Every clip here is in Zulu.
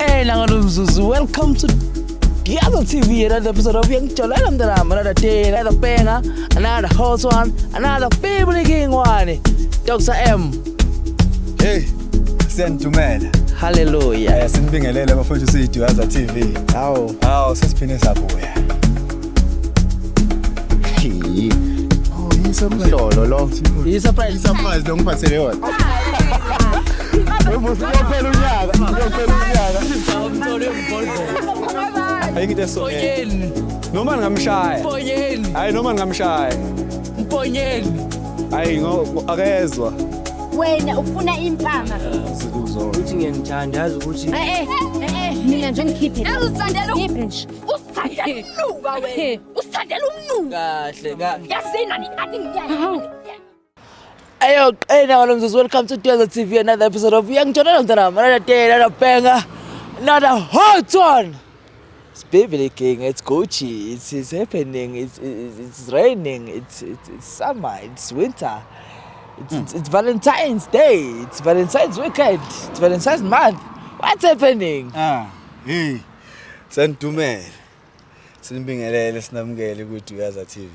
Hey, ngalo mzuzu, welcome to Duyaza TV, another episode of Uyangijolela Mntanami, another day, another banger, another hot one, another Family King one. Dr. M. Hey, siyanidumela. Hallelujah. Sinibingelele bafowethu, siyiDuyaza TV. Hawu. Hawu, sesiphinde sabuya. Oh, yi-surprise. Lolo lo. Yi-surprise. I-surprise lo ngiphathele yona. Uyophela unyaka, uyophela unyaka. Ayikho into eso. Mponyeni. Noma ningamshaya. Mponyeni. Hayi, noma ningamshaya. Mponyeni. Hayi, akezwa. Wena ufuna impama. Uthi ngiyangithanda, yazi ukuthi Eh eh, mina nje ngikhiphe. Uzithandela, ngikhiphe nje. Uzithandela umnuka wena. Uzithandela umnuka. Kahle ka. Yazini ani ngiyani. Ayo, qina ngalo mzuzu, welcome to Duyaza TV, another episode of Uyangijolela Mntanami, another day, another banger, another hot one. It's Beverly King, it's Gucci, it's happening, it's raining, it's summer, it's winter. It's Valentine's Day, it's Valentine's weekend, it's Valentine's month. What's happening? Ah, hey. Siyanidumela. Sinibingelele, sinamukele kuDuyaza TV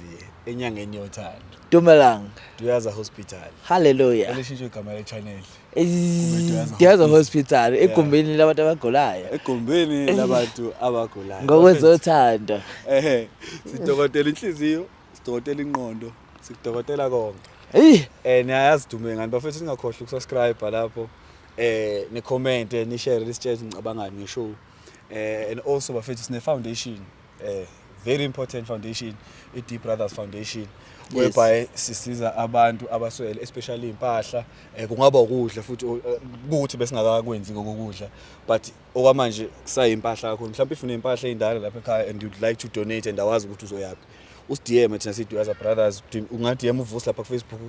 enyangeni yothando. Dumelang. Duyaza Hospital. Hallelujah. Elishintshe igama le-channel. It's Duyaza Hospital, egumbini labantu abagulayo. Egumbini labantu abagulayo. Ngokwezothando. Ehe, sidokotela inhliziyo, sidokotela ingqondo, sikudokotela konke. Hey, Niyayazi dume ngani bafethu, singakhohlwa ukusubscribe lapho. Ne comment, ni share, nisitshele ngicabangani ngeshow. And also bafethu, sine foundation, very important foundation, i D Brothers Foundation, whereby sisiza abantu abaswele, especially impahla, kungaba ukudla futhi, kuthi besingakakwenzi kokudla, but okwamanje kusayimpahla kakhulu. Mhlawumbe if unempahla eyindala lapha ekhaya and you'd like to donate and awazi ukuthi uzoyaphi, usi-DM thina siyiDuyaza Brothers. Unga-DM uVusi lapha ku-Facebook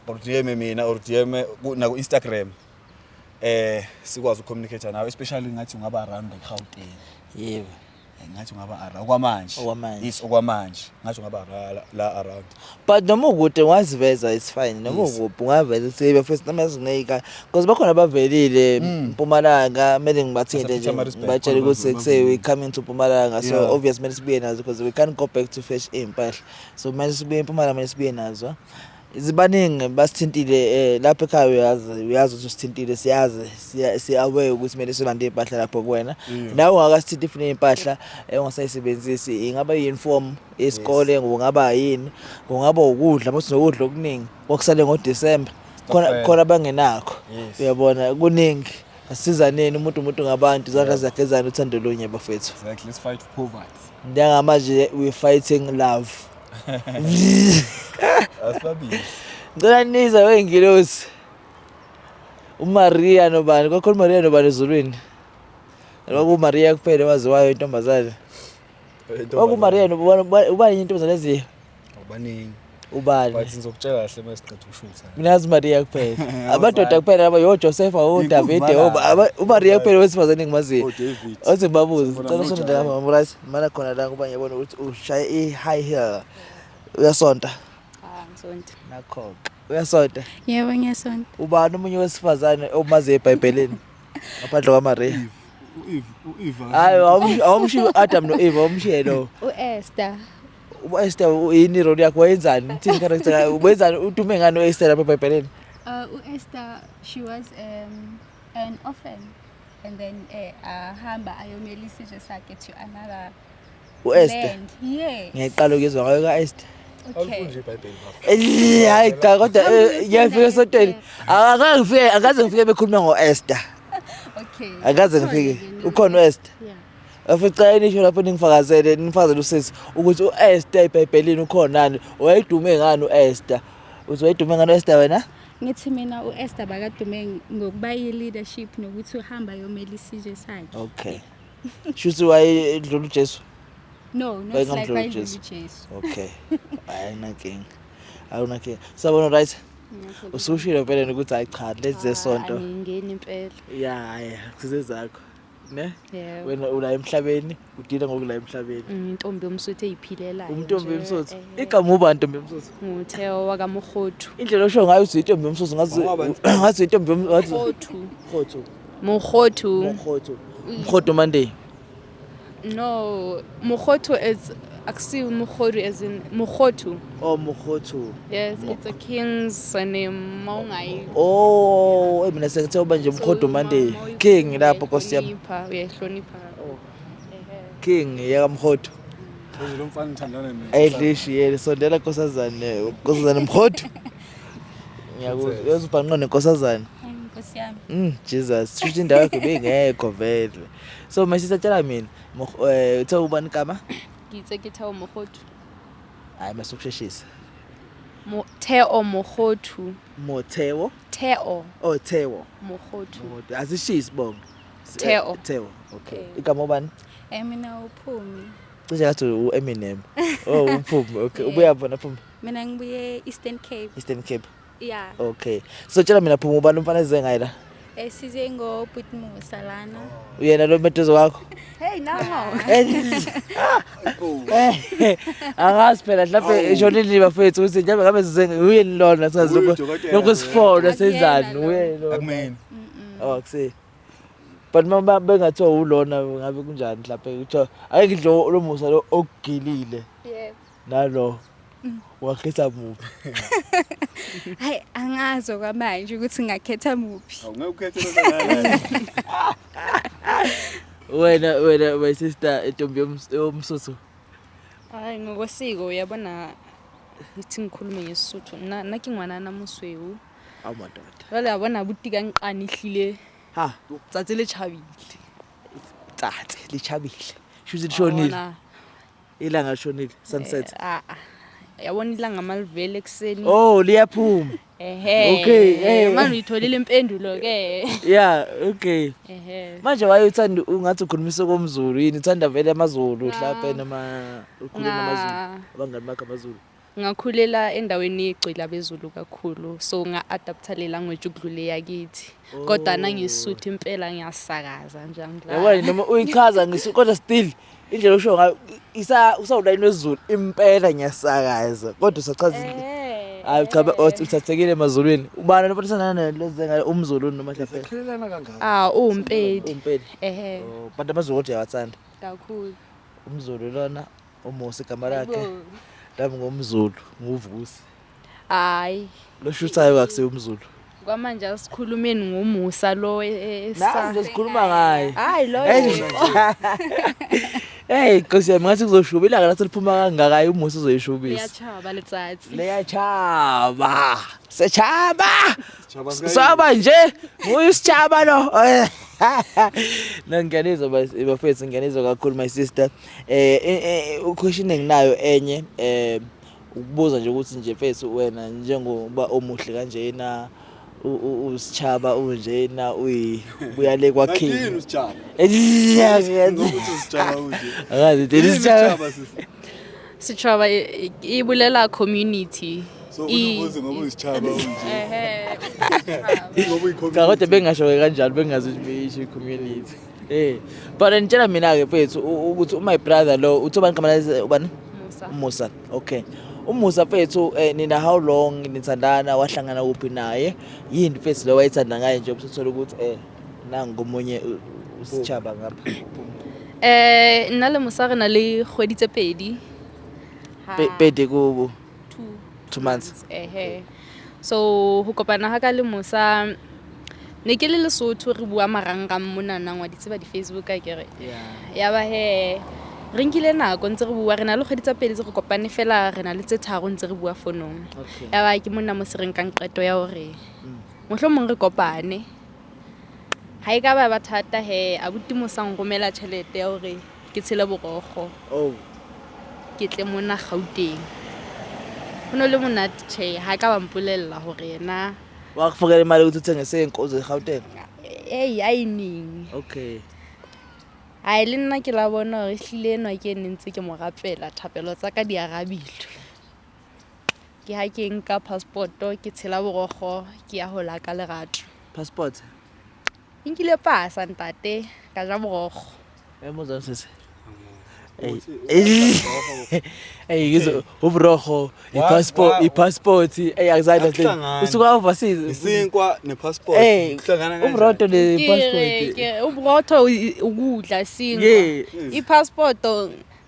or DM mina or DM naku-Instagram, sikwazi ukucommunicate nawe, especially ngathi ungaba around eGauteng. Yebo. Ngathi ungaba around okwamanje. Okwamanje. Yes, okwamanje ngathi ungaba la around. But noma ukude ungaziveza, it's fine. Noma ukuphi ungaveza, sibe first noma zingeyika, because bakhona abavelile Mpumalanga, kumele ngibathinte nje, Pietermaritzburg, ngibatshele ukuthi kuse we coming to Mpumalanga, so obvious kumele sibuye nazo because we can't go back to fetch iy'mpahla, so kumele sibuye eMpumalanga, kumele sibuye nazo. Zibaningi basithintile lapha ekhaya, uyazi ukuthi usithintile, siyazi, siya-aware ukuthi kumele silande iy'mpahla lapho kuwena. Nawe ungakasithinti, ifune iy'mpahla ongasayisebenzisi, ingaba i-uniform yesikole, kungaba yini, kungaba ukudla, mase nokudla okuningi kwakusale ngoDisemba khona Stokvel. Khona bangenakho. Uyabona, kuningi, asizaneni, umuntu ngabantu, izandla ziyagezana, uthando lunye bafethu. Exactly, let's fight poverty. Njengamanje we fighting love. Asibabizi. Ngicela nize wey'ngilosi, uMaria nobani, kwakhona uMaria nobani ezulwini? KwakuMaria kuphela owaziwayo intombazane. KwakuMaria ubani enye intombazane eziyo? Abaningi. Ubani? But ngizokutshela kahle uma siqeda ukushutha. Mina yazi uMaria kuphela, amadoda kuphela laba, yoJosepha, oDavide. Inkumbi. uMaria kuphela wesifazane engimaziyo. ODavid. Othi ngibabuze. Sibona Cela usonde ngoJack. lapha, right, mana khona la, kuba ngiyabona ukuthi ushaye i-high heel. Uyasonta? Ah, ngisonta. Nakho-ke uyasonta. Yebo, ngiyasonta. Ubani omunye wesifazane omaziyo ebhayibhelini ngaphandle kwaMaria? U-Eve, u-Eve. Hayi, awumshiye u-Adam no-Eve, awumshiye lowo. U-Esther. U-Esther yini role yakhe? Wayenzani? Ithini character yakhe? Wenzani? Udume ngani u-Esther lapha ebhayibhelini? U-Esther, she was an orphan and then ahamba ayomela isizwe sakhe to another U-Esther? land. Yes. Ngiyayiqala ukuyizwa ngayo ka-Esther. Awulifundi nje iBhayibheli, bafo. Hayi cha, kodwa ngiyafika esontweni, akakaze ngifike, akaze ngifike bekhuluma ngo-Esther. Akaze ngifike ukhona u-Esther. Yeah. Aficela nisho lapho, ningifakazele, nifakazele usisi ukuthi u-Esther eBhayibhelini ukhona nani, wayedume ngani u-Esther? Uthi wayedume ngani u-Esther wena? Ngithi mina u-Esther bakadume ngokuba yi-leadership nokuthi uhamba ayomela isizwe sakhe. Okay, shuthi wayedlula uJesu? No, not like Wayengamdluli wayedlula uJesu. uJesu. Okay, ayinankinga, awunankinga, sabona, right, usushilo phela ukuthi hayi cha, lezi zesonto. Angingeni impela. Ya, kusize zakho ne. Yebo. Wena ula emhlabeni, udila ngokula emhlabeni. Intombi yomsuthu eyiphilelayo Umntombi nje, yomsuthu. Igama ubani, ntombi yomsuthu? NguTheo wakaMokgothu. Indlela osho ngayo uthi intombi yomsuthu, ngathi Wangaba- ngathi intombi ngathi Mokgothu. Mokgothu. Mokgothu. Mokgothu. Mkhodo Monday. No, Mokgothu is akusiwo Mokgodu as in Mokgothu. Oh, Mokgothu. Yes, it's a king's surname mawungayi. Oh, mina sengithe uba nje Mkhodo Monday. King lapho Nkosi yami. Uyayihlonipha. King yakaMkhodo. Manje lo mfana ngithandana naye. Ayidlishi yena sondela nkosazane, nkosazane Mkhodo. Ngiyakuzwa. Uyazi ubhanqo nenkosazane. Nkosi yami. Jesus, shuthi indawo yakho ibingekho vele. So my sister tshela mina, uthe ubani igama? Ngithe ke Theo Mokgothu. Hayi masukusheshisa. Theo Mokgothu. Motheo. Theo Oh, Theo. Mokgothu. Mokgothu. Azishisi bonke. Theo. Theo. Okay. Eh. Igama ubani? Mina uPhumi. Cishe ngathi u-Eminem. Oh, uPhumi. Okay. Ubuya bona Phumi? Mina ngibuye Eastern Cape. Eastern Cape. Yeah. Okay. So tshela mina Phumi ubani umfana eze ngaye la? Size ngobhuti Musa lana. Uyena lo meduze wakho? Hey no. Angazi phela mhlawumbe ishonile bafethu ukuthi mhlawumbe ngabe size uyeni lona sazi Uye lokho udokotela lokho lo. sifona senzani Akuyena lo. uye lo. Akumele. Oh, kusi. But uma bengathiwa ulona ngabe kunjani mhlawumbe kuthiwa ake ngidlo lo Musa lo okugilile Yebo. nalo wakhetha muphi? Hayi angazi okwamanje ukuthi ngakhetha muphi. Awungeke ukhethe lo ngala. Wena my sister intombi yomsuthu. Hayi ngokwesiko uyabona ngithi ngikhulume ngeSotho. Nna ke ngwanana mosweu. Awu madoda. Jwale ya bona abuti ka nqane ehlile. Ha, Tsatsi le tjhabile. tsatsi lichabile. Shuthi lishonile. Wabona, Ilanga lishonile, sunset. Ah ah. Yabona ilanga malivele ekuseni. Oh, liyaphuma. Ehhe. Okay, eh. Manje uyitholile impendulo ke. Yeah, okay. Ehhe. Manje waye uthanda ungathi ukhulumisa komZulu yini? Uthanda vele amaZulu mhlawumbe noma ukhuluma namaZulu, abangani bakho amaZulu. Ngakhulela endaweni egcwele abezulu kakhulu so nga-adaptha le language ukudlula eyakithi. Kodwa nangisuthu impela ngiyasakaza nje angidlali. Yabona noma uyichaza ngisu kodwa still indlela osho ngayo isa usawulayini wezulu impela ngiyasakaza kodwa usachaza Hayi cha uthathekile emazulwini. Ubani lo mfana naye leze umZulu noma mhlawumbe Khelelana kangaka. Ah, uwumpedi. umpedi. Ehhe. Oh, but amaZulu kodwa uyawathanda. Kakhulu. UmZulu lona uMusa igama lakhe. Hayibo. Lami ngomZulu, nguVusi. Hayi. Lo shuthayo akusiye umZulu. Kwamanje asikhulumeni ngoMusa lo Nami nje sikhuluma ngaye. Hayi lo. Hey, Nkosi yami ngathi kuzoshuba ilanga lathi liphuma kangaka uMusa uzoyishubisa. Liyachaba letsatsi. Liyachaba. Sechaba. Sitshaba sika Saba nje nguye usitshaba lo. No ngiyanizwa bafethu ngiyanizwa kakhulu my sister. Question enginayo enye ukubuza nje ukuthi nje mfethu wena njengoba omuhle kanjena usitshaba unjena ubuya le kwa Yini king. usitshaba? Ngokuthi usitshaba unje. Akazi Yini deli sitshaba. usitshaba sisi? Setjhaba e bolela community. So unovuze ngoba usitshaba unje. Ehhe. Ngoba uyi-community. Cha kodwa bengasho kanjalo bengazi ukuthi beyisho i-community. But ngitshela mina ke mfethu ukuthi my brother lo uthi ubani igama lakhe ubani? Musa. Umusa. Okay. UMusa mfethu nina how long nithandana wahlangana kuphi naye? Yini mfethu lo wayethanda ngaye nje ubusuthola ukuthi nangu omunye usitshaba ngapha. Nna le Musa re na le kgwedi tse pedi. Pedi ku 2 2 months. Ehhe. So ho kopana ha ka le Musa ne ke le Lesotho re bua marangrang monana wa di tseba di Facebook a kere. Ya ba he re nkile nako ntse re bua re na le kgwedi tsa pedi tse re kopane fela re na le tse tharo ntse re bua fonong. Okay. Ya ba ke monna mo se re nkang qeto ya hore mohlomong re kopane. Ha e ka ba thata he abuti Musa nromela tjhelete ya hore ke tshele borokgo. Oh. Ke tle mona Gauteng. Ho no le monate tjhe ha ka ba mpolella hore yena Wakufakela imali ukuthi uthenge senkozo eGauteng. Ei ayiningi. Okay. Hayi le nna ke la bona hore ehlile enwa ke ne ntse ke mo rapela thapelo tsa ka di arabilwe. Ke ha ke nka passport ke tshela borokgo ke ya ho la ka lerato. Passport. Nkile pasa ntate ka ja borokgo. Emuzwa sisi. Ukuthi Ey ngizwe ubroho, i-passport, i-passport, ey angizange Akuhlangani. usuka overseas. Isinkwa ne-passport Ey, kuhlangana kanjani? Ubrotho Ke re, ne-passport. Ubrotho ukudla sinkwa. Yeah. I-passport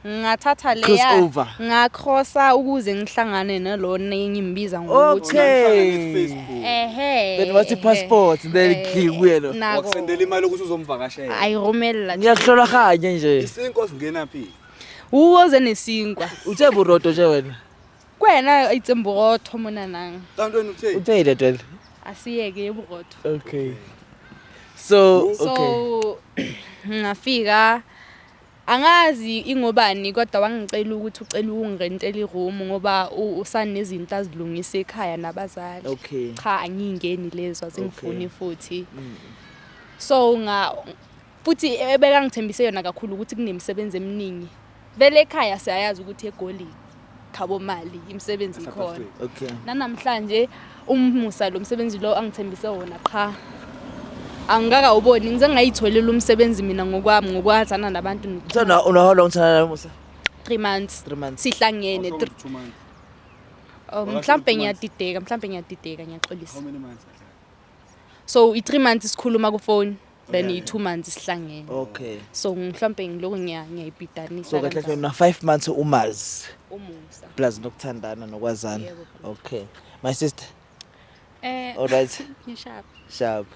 ngathatha leya Crossover. ngacrossa ukuze ngihlangane nalona engimbiza ngokuthi Okay. Facebook. ehe. Then what's i-passport? Then kuye lo. Nako. Wakusendela imali ukuthi uzomvakashela. Ayirumela. Ngiyakuhlola kanye nje. Isinkwa singena phi? Uwoze nesinkwa. Uthe burotho nje wena. Kwena itseng borotho monanang. Kanti wena uthe Uthe ile twele. Asiyeke uburotho. Okay. So, okay. So ngafika angazi ingobani kodwa wangicela ukuthi ucela ukungirentela iroom ngoba usanezinto azilungisa ekhaya nabazali. Okay. Cha, angingeni lezo, azingifuni futhi. So nga futhi ebekangithembise yona kakhulu ukuthi kunemisebenzi eminingi. Vele ekhaya siyayazi ukuthi eGoli khabo mali imisebenzi ikhona. Okay. Nanamhlanje umusa lo msebenzi lo angithembise wona qha angikakawuboni, ngize ngayitholela umsebenzi mina ngokwami ngokwazana nabantu. So now una how long tana Musa? 3 months. 3 months. Sihlangene 2 months. Oh, Wakasho mhlambe 2 months. ngiyadideka, mhlambe ngiyadideka, ngiyaxolisa. How many months? So i-3 months sikhuluma ku-phone, then Okay. i-2 months sihlangene. Okay. So mhlambe ngiloko ngiyayibhidanisa. So kahle kahle una 5 months umazi Umusa. Plus nokuthandana nokwazana. Yebo. Okay. My sister, all right. Ngisharp. Sharp.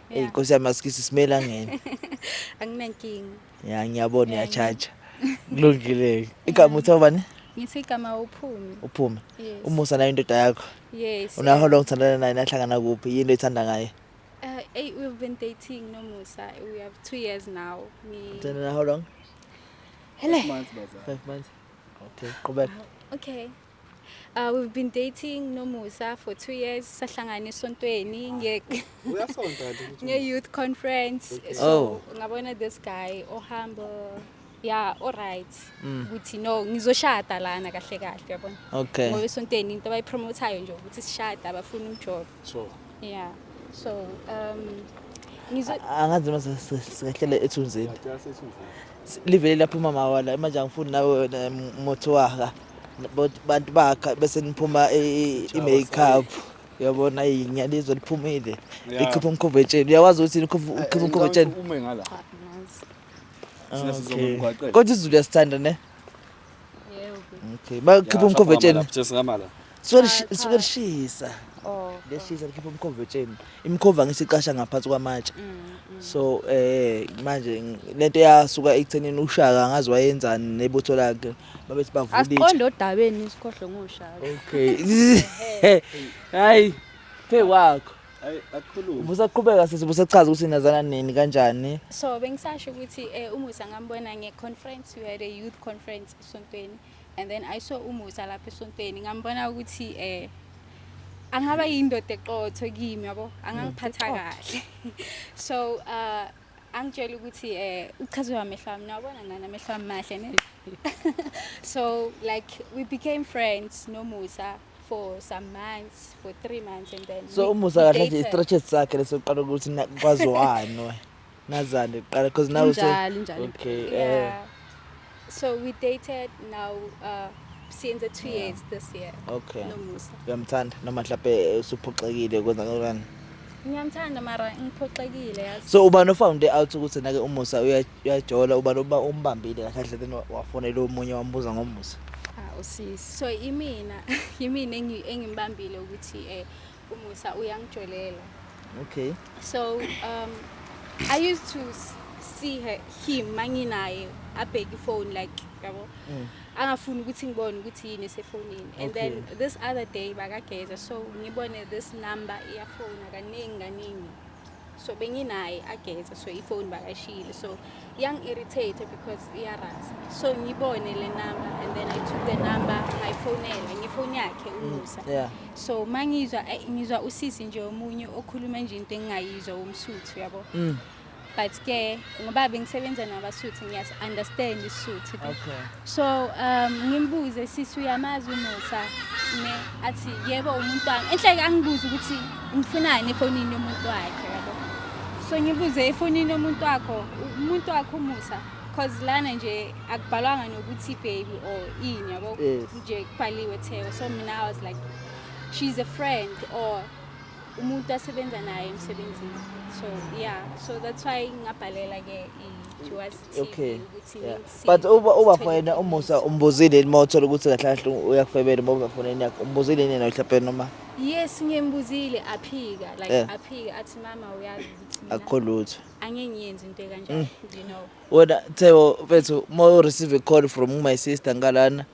Hey Yeah. Nkosi yami, asikisi simela ngene. Anginankinga. Ya, ngiyabona Yeah, uyachacha. Kulungile. Igama uthi ubani? Ngithi igama uPhumi. Uphume. Yes. Umusa nayo indoda yakho. Yes. Una how long thandana naye, nahlangana kuphi? Yini oyithanda ngaye? Hey, we've been dating noMusa. We have 2 years now. Me. Thandana how long? Hele. Months baza. 5 months. Okay, qhubeka. Okay. We've been dating noMusa for 2 years. Sahlangana esontweni nge Uyasonta kanti ukuthi nge youth conference. Okay. So Oh. ngabona this guy o humble. Yeah, all right. Ukuthi no, ngizoshada lana kahle kahle, uyabona. Okay. Ngoba esontweni into abayipromotayo nje ukuthi sishada, abafuna umjobo. Sure. Yeah. So ngizo Angazi mase sikahlele ethunzini. Ngiyacela sethunzini. Livele laphuma mawala manje, angifuni nawe wena motho waka bantu bakha bese niphuma i-makeup, uyabona inyalizwe liphumile. Likhipha umkhovetsheni, uyakwazi ukuthi likhipha umkhovetsheni. Ume ngala. Cha, angazi. Thina sizoba Okay. emgwaqeni. Kodwa izulu yasithanda ne. Yebo. Okay, bakhipha umkhovetsheni. Singama la. Suke lishisa. Oh. Liyashisa, likhipha umkhovetsheni. Imikhova ngisho iqasha ngaphansi kwamatshe. So manje lento yasuka ekuthenini uShaka angazi wayenzani nebutho lakhe, babethi bavula itshe. Asiqonde odabeni, sikhohlwe ngoShaka. Okay, hayi, phe kwakho. Hayi, akukhulumi. Busaqhubeka sisi, busachaza ukuthi nazana nini, kanjani. So bengisasho ukuthi uMusa ngambona nge-conference. We had a youth conference esontweni and then I saw uMusa lapha esontweni, ngambona ukuthi angaba yindoda eqotho kimi, yabo, angangiphatha kahle. So angitshela ukuthi uchazwe amehlo ami, nawabona nani amehlo ami mahle ne. So like we became friends noMusa for some months, for 3 months, and then So umusa we kahle nje dated. I-stretches sakhe lesoqala ukuthi kwaziwane nazane kuqala because now Injalo, injalo. Okay. Yeah. So we dated now, siyenze 2 years this year. Okay. NoMusa. Uyamthanda noma mhlawumbe usuphoxekile, kwenzakalani? Ngiyamthanda mara ngiphoxekile, yazi. So ubani ofound out ukuthi nake umusa uyajola? Ubani uba umbambile kahle kahle, then wafonela omunye wambuza ngoMusa? Ah, usisi. So imina engimbambile ukuthi uMusa uyangijolela. Okay. So I used to see her him manginaye abheke ifone, like yabo, angafuni ukuthi ngibone ukuthi yini esefonini, and then this other day bakageza, so ngibone this number iyafona kaningi kaningi. So benginaye ageza, so ifoni bakashile, so iyang-irritate because iyarasa. So ngibone le number and then I took the number, ngayifonela ngefoni yakhe uMusa. So mangizwa ngizwa usisi nje omunye okhuluma nje into engingayizwa, umSuthu, yabo. But ke ngoba bengisebenza nabaSuthu, ngiyasi-understand isiSuthu. So ngimbuze, sisi, uyamazi uMusa ne? Athi yebo, umuntu wami. Enhleke angibuze ukuthi ngifunani efonini yomuntu wakhe, yabo. So ngibuze, efonini yomuntu wakho, umuntu wakho uMusa. Cause lana nje akubhalwanga nokuthi baby or ini, yabo. Nje kubhaliwe Theo. So mina I was like, she's a friend or umuntu asebenza naye emsebenzini. So yeah, so that's why ngabhalela ke i-Juwas TV ukuthi But uba sithole for yena iqiniso. uMusa umbuzile uma uthola ukuthi kahle kahle uyakufebela uma ubafoneni yakho, umbuzile yini yena mhlawumbe noma? Yes, ngiyembuzile, aphika, like aphika athi mama uyazi ukuthi mina Akukho lutho. Angeke ngiyenze into ekanjalo. Wena Theo mfethu, uma u receive a call from my sister ngalana,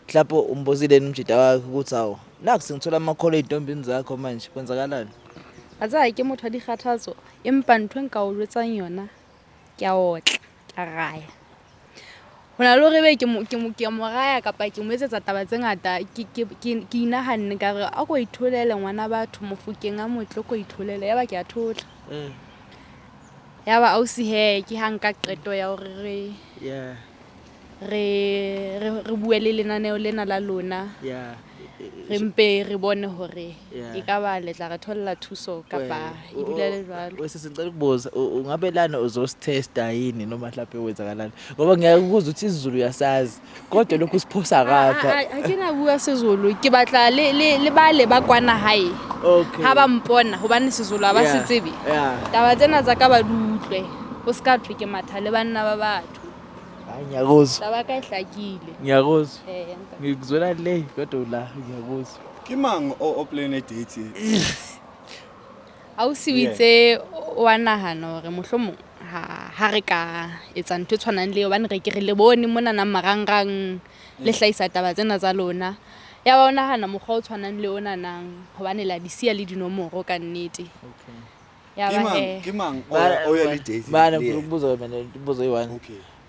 mhlawumbe umbuzile yini umjida wakhe ukuthi hawu, naku sengithola ama-call ey'ntombini zakho manje, kwenzakalani? A tsaya ke motho wa dikgathatso, empa ntho e nka o jwetsang yona, ke a otla, ke a raya. Ho na le hore ebe ke mo raya kapa ke mo etsetsa taba tse ngata, ke inahanne ka re a ko itholele ngwana batho mofokeng a motle, ko itholele, ya ba ke a thola. Ya ba ausi he, ke ha nka qeto ya hore re bue le lenaneo lena la lona. Re mpe re bone hore e ka ba le tla re tholla thuso kapa e dula le jwalo. Wese sengicela ukubuza, ungabe lana uzositesta yini noma mhlawumbe kwenzakalani? Ngoba ngiyakuzwa ukuthi isiZulu uyasazi, kodwa lokhu usiphosa ngapha. Ha ke na bua isiZulu, ke batla le bale ba kwana hae. Ha ba mpona hobane isiZulu ha ba se tsebe. Taba tsena tsa ka ba di utlwe. Ho ska thwe ke matha le banna ba batho. Hayi, ngiyakuzwa. Taba ka e hlakile. Ngiyakuzwa. Ntate. Ngikuzwela le kodwa la ngiyakuzwa. Ke mang o plan a date? Ausi o itse wa nahana hore mohlomong ha re ka etsa ntho e tshwanang le eo, hobane re ke re le bone mona nang marangrang le hlahisa taba tsena tsa lona. Ya ba o nahana mokgwa o tshwanang le ona nang, hobane la di siya le dinomoro ka nnete. Ya Ke ba mang, he. ke mang Bana, o ya le date bana, le ngifuna yena? ukubuza mina umbuzo oyi-one.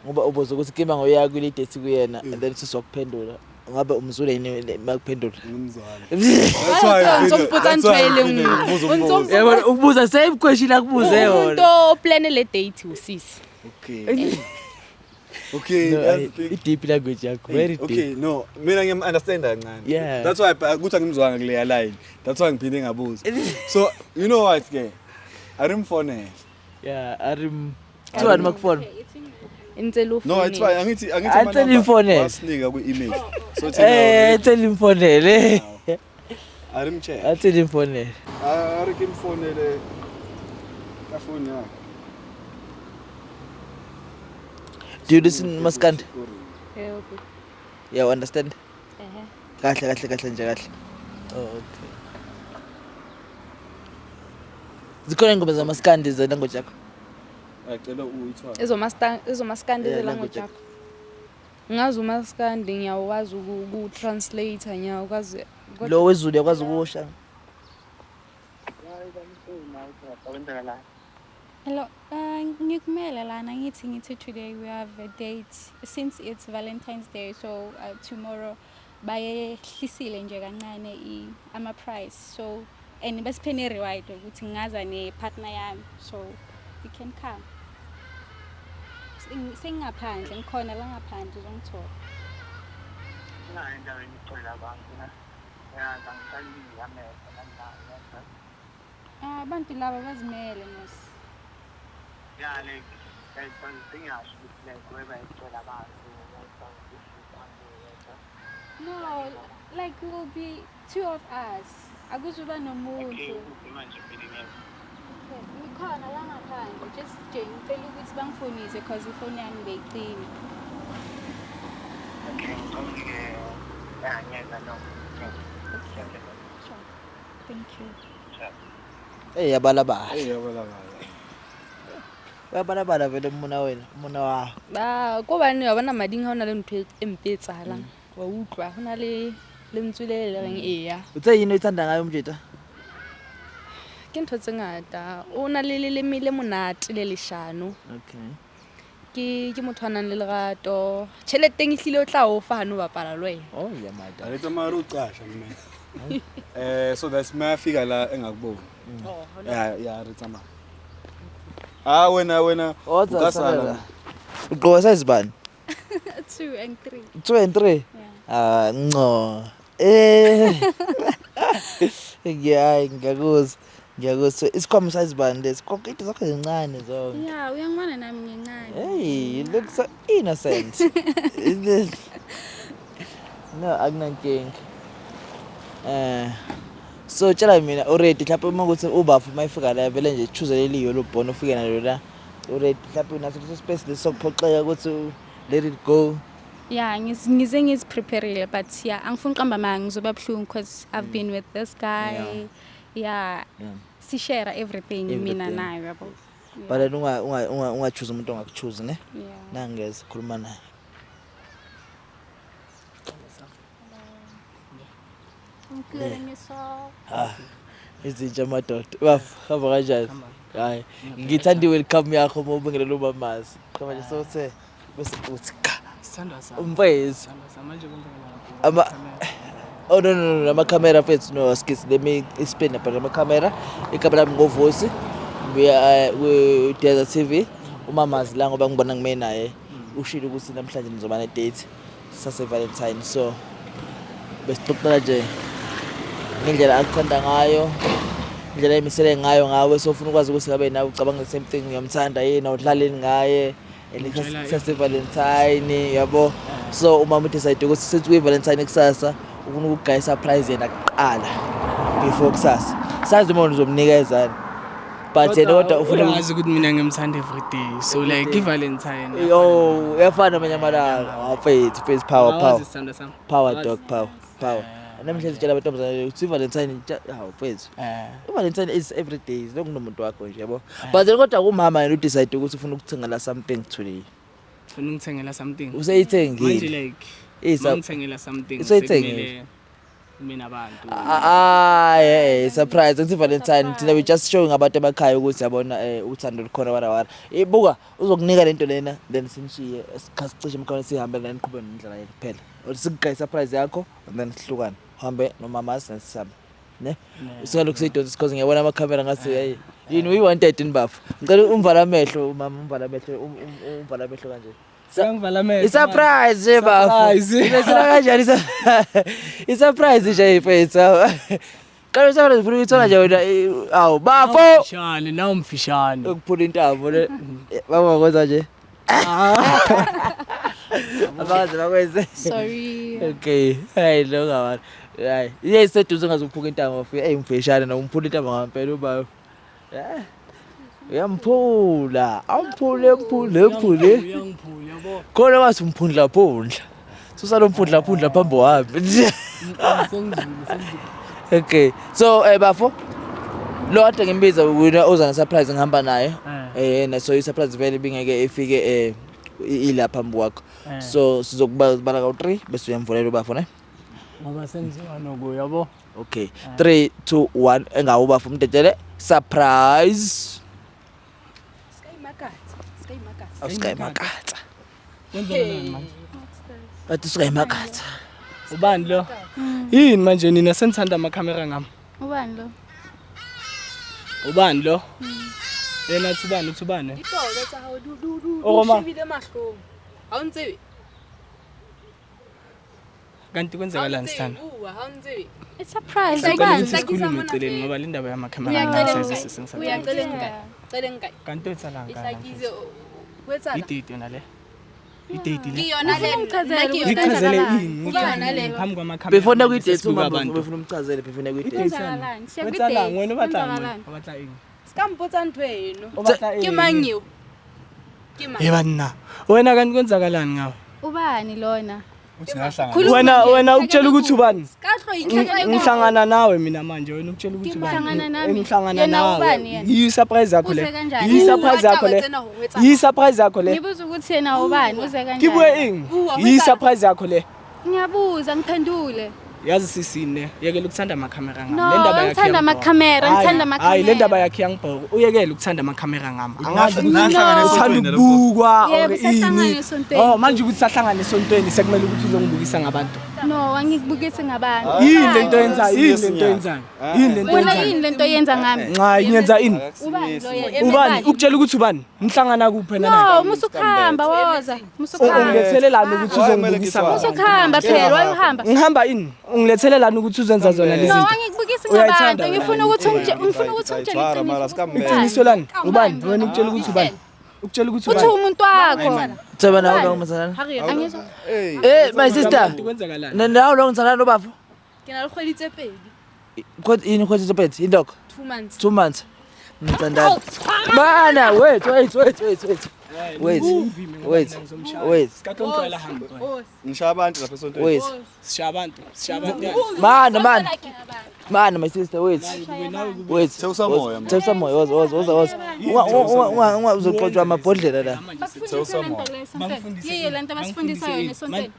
Ngoba ubuza ukuthi ke mang oya kule date kuyena, and then sisokuphendula. Ngabe umzule yini makuphendula? Ngimzwana. That's why Wa ngiphinde- ntso mpotsa that's ntho why e le ngiphinde nngwe. ngibuza O ntso umbuzo. mpotsa Yabona, ukubuza same question akubuze Umuntu yona. o plan le date usisi. Okay. Okay, No, that's I- the thing. i-deep language yakho, very deep. Okay, no, mina ngiyam understand kancane. That's why ukuthi angimzwanga kuleya line. That's why ngiphinde ngabuza. So, you know what ke? Arimfonele. Yeah, arim. Kuthiwani makufona? Ntse le o No, it's founela. fine. Angithi Athi ama-number nimfonele. wasinika ku-email. So thina Athi nimfonele. Arimcheck. Athi nimfonele. Ari ke mfonele ka phone yakhe. Do you listen maskandi? Eh, okay. Yeah, you understand? Ehe. Kahle, kahle, kahle nje kahle. Oh, okay. Zikhona ingoma zamaskandi ze language yakho? Ngicela uyithwale. Ezomaskandi Yeah, ze language language yakho. Ngazi umaskandi, ngiyakwazi uku-translate, ngiyakwazi. Lo wezulu uyakwazi ukusha. Hello, ngikumele lana ngithi today we have a date since it's Valentine's Day, so tomorrow bayehlisile nje kancane ama price, so and basiphe ne reward ukuthi ngingaza ne partner yami, so you can come. Sengingaphandle, ngikhona la ngaphandle uzongithola. Abantu laba bazimele mos. Yeah, like, like, ngingasho ukuthi like weba icela abantu, like, No, like we will be two of us. Akuzuba nomuntu. Okay, manje phela ngeke. Okay, ngikhona la ngaphandle. Just nje ngicela ukuthi bangifonise because ifoni yami beyicima. Okay, ngicela yeah, ngiyeza no. Okay. Sure. Thank you. Hey, yabalabala. Hey, yabalabala. Uyabalabala vele umona wena, umona wa. Ba, ko bane wa bona mading ha ona le ntho e mpe e etsahalang. Wa utlwa, hona le lentswe le le reng eya. Uthe yini oyithanda ngayo umjita? Ke ntho tse ngata. O na le leleme le monate le leshano. Okay. Ke motho a nang le lerato. Tjheleteng ehlile o tla o fa ha no bapala le wena. Oh, yeah, my dad. Re tsamaya re o qasha mme. So that's mayafika la engakuboni. Oh, Yeah, yeah, re tsamaya. Ah, wena, wena. What's o ka sala. Ugqoka size bani? 2 and 3. 2 and 3? Yeah. Ah, no. Yeah, ngiyakuzwa. Ngiyakuzwa. Isikhwama size bani lesi? Konke into zakho zincane zonke. Yeah, uyangibona nami ngincane. Hey, you look so innocent. Is this? No, akunankinga. So tshela mina already mhlawumbe uma ukuthi ubafu mayifika la vele nje choose leli yellow bone ufike nalo la. Already mhlawumbe unaso leso space lesokuphoxeka ukuthi let it go. Yeah, ngize ngiziprepareile, but yeah, angifuni uqamba amanga, ngizoba buhlungu because I've been with this guy. Yeah. Sishare everything mina Everything. naye, yabo. But then unga unga unga unga choose umuntu ongakuchoose, ne? Yeah. Nangeze khuluma naye. I'm good, and yourself? Ah, izinja madoda. Baf, hamba kanjani? Hayi, ngithanda i-welcome yakho uma ubingelela umamazi. Qhaba nje sothe bese uthi ka. Sithandwa sami. Umfezi. Sithandwa sami, manje kwenzakalani? Oh, no, no, no, amakhamera mfethu, no, skis, let me explain about amakhamera. Igama lami ngoVusi. Ngibuya ku Desert TV. Umamazi la ngoba ngibona ngime naye. Ushilo ukuthi namhlanje nizoba ne date sase Valentine. So besixoxela nje ngendlela akuthanda ngayo, indlela emisele ngayo ngawe, so ufuna ukwazi ukuthi ngabe nawe ucabanga the same thing, uyamthanda yini, awudlaleni ngaye and Ngitshela sase Valentine, yabo. So umama udecide ukuthi since kuyi Valentine kusasa, ufuna ukugaya surprise yena kuqala before kusasa. Sazi uma uzomnikeza, but yena kodwa ufuna Uyazi ukuthi mina ngimthanda every day, so like i-Valentine. Yo, uyafana amanye amalanga. Mfethu, mfethu, power, power. Awazi, sithandwa sami. Power. Awazi. Dog, power, power. Namhlanje sitshela amantombazane ukuthi i-Valentine, hawu mfethu, i-Valentine is every day, lokunomuntu wakho nje, yabo. But then kodwa kumama yena udecide ukuthi ufuna ukuthengela something today. Ufuna ungithengela something manje? Useyithengile. Like mangithengela something Useyithengile. sekumele kube nabantu. Ah, yeah, surprise ngithi Valentine, thina we just showing abantu emakhaya ukuthi yabona uthando lukhona, wara wara. Ibuka, uzokunika lento lena, then sinishiye sicishe emkhona, sihambe la, niqhube nendlela yenu kuphela. Or sikugaye surprise yakho and then sihlukane. Uhambe nomama sihambe. Ne? Usingalokhu seyidonsa because ngiyabona amakhamera ngathi hey yini we wanted in bafu. Ngicela umvala amehlo mama, umvala amehlo, umvala amehlo kanje. Sengivala amehlo. I-surprise nje bafu. Surprise. Ilethela kanjani i-surprise nje mfethu? Qala surprise ufuna uyithola nje wena, awu bafo. Mfishane nawu, mfishane. Ukuphula intambo le. Baba kwenza nje. Abazi bakwenze. Sorry. Okay. Hey lo ngabantu. Hayi, iye iseduze ungazuphuka intambo ufike. Hey mfishane no umphula intambo ngempela ubaba. Eh. Uyamphula, amphule, mphule, mphule. Uyangiphula, yabo. Khona wathi umphundla phundla. Susa lo mphundla phundla phambi kwami. Sengizwile, sengizwile. Okay. So bafo lo kade ngimbiza wena oza ne surprise ngihamba naye. Na so i surprise vele ibingeke ifike ila phambi kwakho. So sizokuba bala ka 3 bese uyamvulela ubafo, ne? Ngoba sengiziwa nokuyo, yabo. Okay. 3 2 1, engawo bafo umdedele surprise. Sky makatsa, sky makatsa. Awusikayi makatsa. Kwenzakalani manje? Bathi usikayi makatsa. Ubani lo? Yini manje nina senithanda amakhamera ngami? Ubani lo? Ubani lo? Yena uthi ubani, uthi ubani? Ditoro tsa hao di O Roma. shebile mahlong. Ha o ntsebe? Kanti kwenzakalani, sithanda? Bua, ha o ntsebe? It's surprise. Sicela Ubani? ukuthi sikhulume eceleni ngoba le ndaba yamakhamera Uyacela ngathi nkae? Uyacela nkae? Cele nkae? Kanti wetsalang E ka? hlakise ho etsala. I-date yona le. I-date Ke le. yona le. Ungimchazele Nna ke ukuthi yona Ngichazele kwenzakalani? ini? Ubani le? Ngichazele phambi kwamakhamera. Before na kwi date Sesibuka umama abantu. befuna umchazele before na kwi date. Kwenzakalani? Siya Wetsalang kwi-date. wena, ubatlang wena? Kwenzakalani? O batla eng? Ska mpotsa ntho eno. O batla Ke eng? mang eo? Ke mang? Ye banna. Wena kanti kwenzakalani ngawe? Ubani lona? Uthi ngahlangana. Khuluma Wena nje. wena ukutshela ukuthi ubani? Ska hlo itlhaka Ngihlangana nawe mina manje, wena ukutshela ukuthi ubani? Ngihlangana nami? Ngihlangana Yena nawe. ubani yena? Yi surprise yakho le. Uze kanjani? Yi surprise yakho le. Yi surprise yakho le. Ngibuza ukuthi yena ubani, uze Ke bue kanjani? eng? Bua, Yi surprise yakho le. Ngiyabuza, ngiphendule. Yazi sisine, yekela ukuthanda amakhamera ngami. No, Le ndaba yakhe ngithanda iyangibhora. amakhamera, Hayi, ngithanda Hayi, le ndaba amakhamera. yakhe iyangibhora. Uyekele ukuthanda amakhamera ngami. Angazi ukuthi Nahlangana uthanda esontweni lapho. ukubukwa Yebo, or sahlangana ini. esontweni. Oh, manje ukuthi sahlangana esontweni sekumele ukuthi uzongibukisa ngabantu. No, angikubukisi ngabantu. Yini lento oyenzayo? Yini lento oyenzayo? Yini lento Wena oyenzayo? yini lento oyenza ngami? Nca ngiyenza ini? Ubani lo yena? Ubani? Ukutshela ukuthi ubani? Nihlangana kuphi wena naye? No, musukuhamba woza. Musukuhamba. Ungilethelelani ukuthi uzongibukisa ngabantu? Musukuhamba phela, wayuhamba. Ngihamba ini? Ungilethelelani ukuthi uzenza zona lezi No, zinto? angikubukisi Uyayithanda ngabantu. wena. Ngifuna ukuthi ngifuna ukuthi ungitshele Mara, mara, iqiniso. sikambe. Iqiniso lani? Ubani? Wena ukutshela ukuthi ubani? Ukutshela ukuthi Uthi ubani? umuntu wakho. Thaba nawe lo ngithandana. Angizwa. Eh my sister. Kwenzakalani? Nawe lo ngithandana nobafo. Ke na le kgwedi tse pedi. Khot yini khot tse indok. 2 months. 2 months. Ngithandana. Mana wait wait wait wait wait. Wait. Wait. Wait. Sikhathi ongixolela hamba. Ngishaya abantu lapha esontweni. Wait. Sishaya abantu. Sishaya abantu. Mana mana. Mana my sister wait. Wait. Thewusa moya, man. Thewusa moya woza woza woza woza. Unga unga unga uzoxotshwa amabhodlela la. Basifundisa lento le esontweni. Yiyo lento abasifundisa yona esontweni.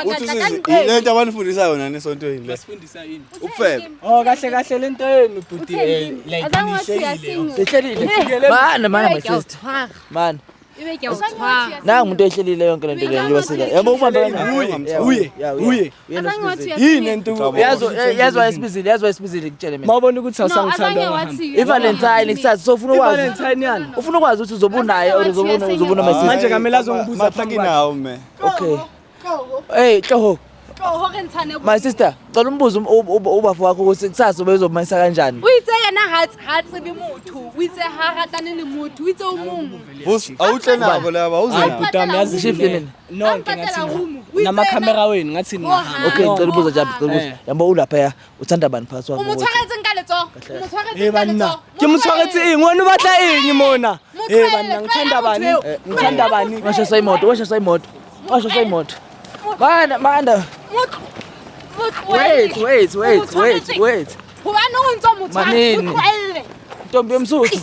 Uthi usizi lento abanifundisa yona nesontweni le. Basifundisa yini? Ubufebe. Oh kahle kahle lento yenu bhuti like Azange wathi nihlekile. uyasingle. Sihlelile. Mana mana my sister. Mana. Ebe ke a o tshwara. Nangu umuntu ohlelile yonke lento le njengoba sila. Yabo ubambe kanjani? Uye, uye. Azange wathi Yini lento Yazo yazo ayisibizile, yazo ayisibizile ngitshele mina. Mawubona ukuthi No, awusangithanda azange wathi. I-Valentine kusasa so ufuna ukwazi. I-Valentine yani? Ufuna ukwazi ukuthi uzobe unaye or uzobe uzobona my sister. Manje kamele azongibuza phambi kwakhe. nawo me. Okay. Hey, Tloho. My sister, cela umbuzo ubafo wakho ukuthi kusasa ubezomayisa kanjani? O itse yena ha tsebe motho, o itse ha ratane le motho, o itse o mong. Vusi awuhle nabo laba awuze Hayi nabo. bhuti wami yazi Shift mina, mina. nonke ngathi namakhamera wenu ngathi ningahamba. Okay, ngicela ubuza nje, ngicela ubuza. Yabo ulapha uthanda bani phakathi O kwabo? mo tshwaretseng ka letsoho. O mo tshwaretseng Eh ka banna, letsoho. ke mo tshwaretse eng? Wena o batla eng mona? Eh banna, ngithanda bani? Ngithanda bani? Washisa imoto, washisa imoto. Washisa imoto. Mana, mana. Wait, wait, wait, wait, wait. Hobane o ntso mo tshwara. Manini. O tlohelle. Ntombi yomsuthu.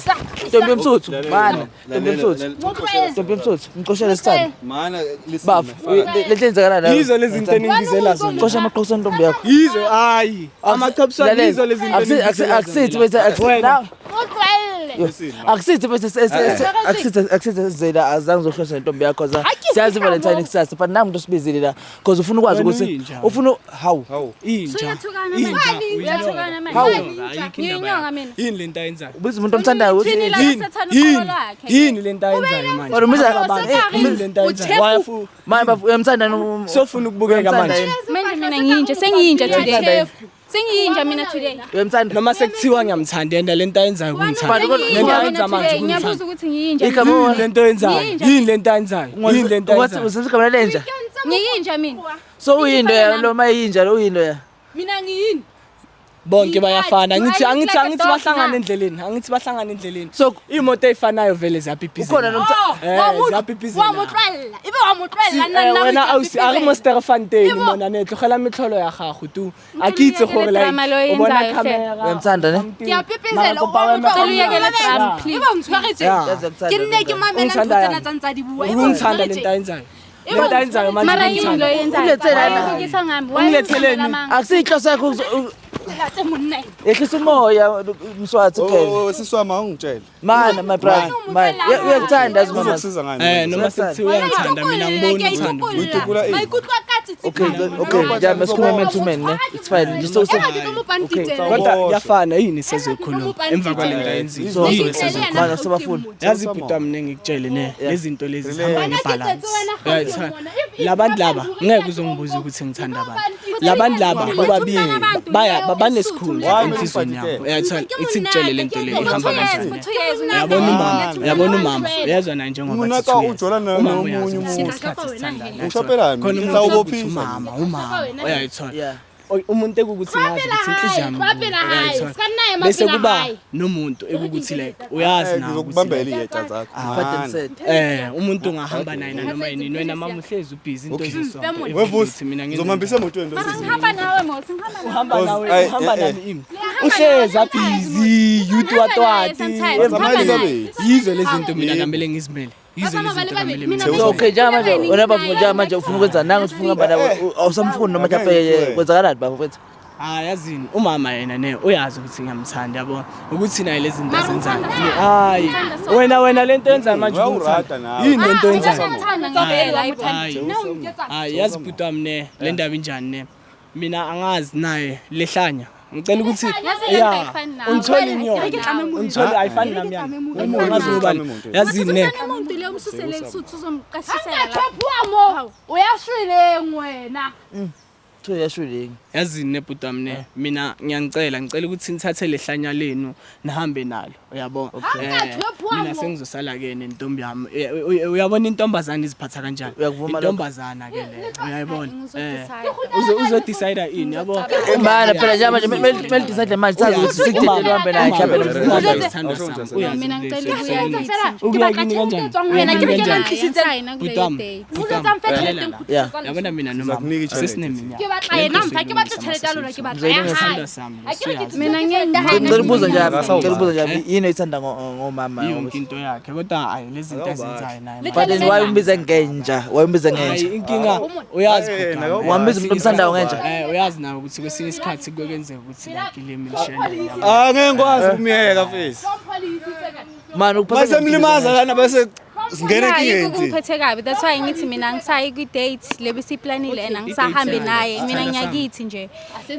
Ntombi yomsuthu. Mana, ntombi yomsuthu. Ntombi yomsuthu. Ngixoshele isithando. Mana listen. Bafo, lento yenzakala la. Yizo lezi zinto eningibizela zona. Xosha amaqoso entombi yakho. Yizo hayi. Amaqhapswana yizo lezi zinto. eningibizela Akusithi zona. bese akusithi Wena. Mo tlohelle. akusithi bese akusithi akusithi zela azange uzohlosha nentombi yakho za siyazi Valentine kusasa but nami umuntu osibizile la because ufuna ukwazi Wena ukuthi uyinja. ufuna hawu Hawu. Inja. Uyathukana Inja. manje. Uyathukana manje. Ayikho indaba Ngiyinyoka yakho. mina. Yini lento ayenzayo? ubiza umuntu omthandayo ukuthi Uthini la Yini? sathana Yini? uqobo lwakhe? Yini lento ayenzayo manje? Or umiza Yini lento ayenzayo? Wayafu manje bafo uyamthanda no sofuna ukubukeka manje. Manje mina ngiyinja, sengiyinja today. Sengiyinja mina today. Uyamthanda Noma sekuthiwa ngiyamthanda yena lento ayenzayo kungithanda. But kodwa- Lento Sengiyinja ayenza mina manje today. kungithanda. Ngiyabuza ukuthi ngiyinja. Igama Yini lento ayenzayo? Yinja. Yini lento ayenzayo? Yini lento Wathi ayenzayo? usebenzisa igama lenja. Ngiyinja mina. So uyinto ya lo mayinja lo uyinto ya. Mina ngiyini? Bonke bayafana. Do I Angithi look angithi like a angithi dog bahlangana now? endleleni. Angithi bahlangana endleleni. So Imoto eyifanayo vele ziyabhibhizela. ukhona nomtha ziyabhibhizela. Wa mo tlohella. Ebe wa mo tlohella nna nna Wena ausi a re mo Sterkfontein mona ne tlogela metlholo ya gago tu. A ke itse gore like Drama lo o bona oyenzayo, hle. camera. Uyamthanda ne? Ke a pepezela. Mara kopa wena- Cela uyekele drama, please. Ebe o ntshwaretse. Yeah. Ke nne ke mamela ntho Ungithanda tsena yani? tsa ntsa di bua. Ebe o Ungithanda lento ntshwaretse. ayenzayo. Lento ayenzayo manje. Mara yini lo ungithanda. oyenzayo? Ulethelani? Ubukisa ngami. Ungiletheleni? Akusiyinhloso yakho Latse monna ena. yehlisa umoya mswathi kuphela. Oh siswama ungitshele. Mana my brother. Mana uyakuthanda azi mama. Uzokusiza ngani? Noma sekuthiwa uyangithanda mina ngiboni uthando. Uyitukula ini? Maikutlo a ka Okay, okay, yeah, masikhulume man to man ne. It's fine. Just so tsitsi. Kodwa kuyafana yini sezokhuluma emva kwalento ayenzile. So Yini sezokhuluma? mana sabafuna. Yazi bhuti wami nengikutshele ne lezinto lezi zihamba ngebalance. wena Labantu laba ngeke uzongibuza ukuthi ngithanda abantu. Labantu laba bobabili baya banesikhundla enhlizweni yabo. Uyayithola ithi ngitshele lento le ihamba kanjani. Uyabona umama, uyabona umama, uyazwa naye njengoba Unaka thi ujola Umama nomunye uyazi ukuthi umuntu. isikhathi sithandana. Ushopelani? Khona Mhla umuntu ukuthi ubophisa. umama, umama uyayithola. Yeah. Umuntu ekukuthi ngazi ukuthi inhliziyo yami uyayithola. Bese kuba nomuntu ekukuthi like uyazi nawe ukuthi Ngizokubambela iyeca zakho. Fat and sad. Umuntu ungahamba naye nanoma yini wena mama uhlezi ubhizi into ezisonke. Wevusi mina ngenze ngizomhambisa emotweni lo sisi. Ngihamba nawe Mos, ngihamba nawe. uhamba nawe Ay, uhamba eh, eh. nami imi. Uhlezi abhizi youth watwati. Sometimes. Ngihamba naye. Yizo lezi zinto mina kamele ngizimele. Yizo lezi zinto kamele mina. So okay, njengamanje wena bafo njengamanje ufuna ukwenza nangu ufuna ukuhamba nawe awusamfuni noma mhlawumbe kwenzakalani bafo mfethu? Hayi, yazini umama yena ne uyazi ukuthi ngiyamthanda, yabo, ukuthi naye lezi zinto Mara azenzayo. umthanda Hayi, Umthanda so- wena lento yenzayo manje Uyawurata ubungithanda. nawe. Yini lento yenzayo? Uyamthanda ngempela, hayi bo. Hayi. Hayi, yazi bhuti wami ne le ndaba injani ne, mina angazi naye lehlanya, ngicela ukuthi Yazi le nto ya ayifani nawe. ungithole inyoni, ungithole, ayifani nami yani, angazi ngobani, yazini ne. Umuntu le umsusele Lesotho uzomqashisela la. Mo uyashwileng wena. Thu yashuleng. Yazini ne bhuti wami ne, mina ngiyanicela, ngicela ukuthi nithathe lehlanya lenu nihambe nalo, uyabo. Mina sengizosala ke nentombi yami. Uyabona intombazana iziphatha kanjani? Uyakuvuma lokho? Intombazana ke le, uyayibona. Ngizodecide. Uzodecide ini, yabo? Mana phela njengamanje mele decide manje, sazi ukuthi sikudedele uhambe naye mhlawumbe Umama. Mina ngicela ukuya kithi. Ukuya kini kanjani? Wena ke Ukuya ke kanjani? Ngisayina Bhuti kuleyo wami, date. bhuti wami, lalela la. Yeah. Yabona mina nomama Sizakunika i-challenge. sesineminyaka. Ke batla yena mfa, ke batla tjhelete ya lona, ke batla ya hae. Isithandwa sami, uyazi. Mina ngeke Ngicela ukubuza nje, Akasawubali. ngicela ukubuza nje, yini oyithanda ngomama? Yonke into yakhe, kodwa hayi lezi zinto azenzayo naye. But then why umbiza ngenja? Why umbiza Hayi, ngenja? inkinga uyazi Eh, bhuti wami. nakawubali. Wambiza umuntu omthandayo ngenja? Uyazi nawe ukuthi kwesinye isikhathi kuke kwenzeka ukuthi like ilimi lishele, yabo. Ah, ngeke ngikwazi ukumyeka face. Man, ukuphatha Basemlimaza lana bese singena Yeah, yikho enkingeni. kungiphethe kabi. That's why ngithi mina angisayi kwi-date le besiyiplanile and angisahambi I-date naye. yayo. Mina Sithanda ngiyakithi nje.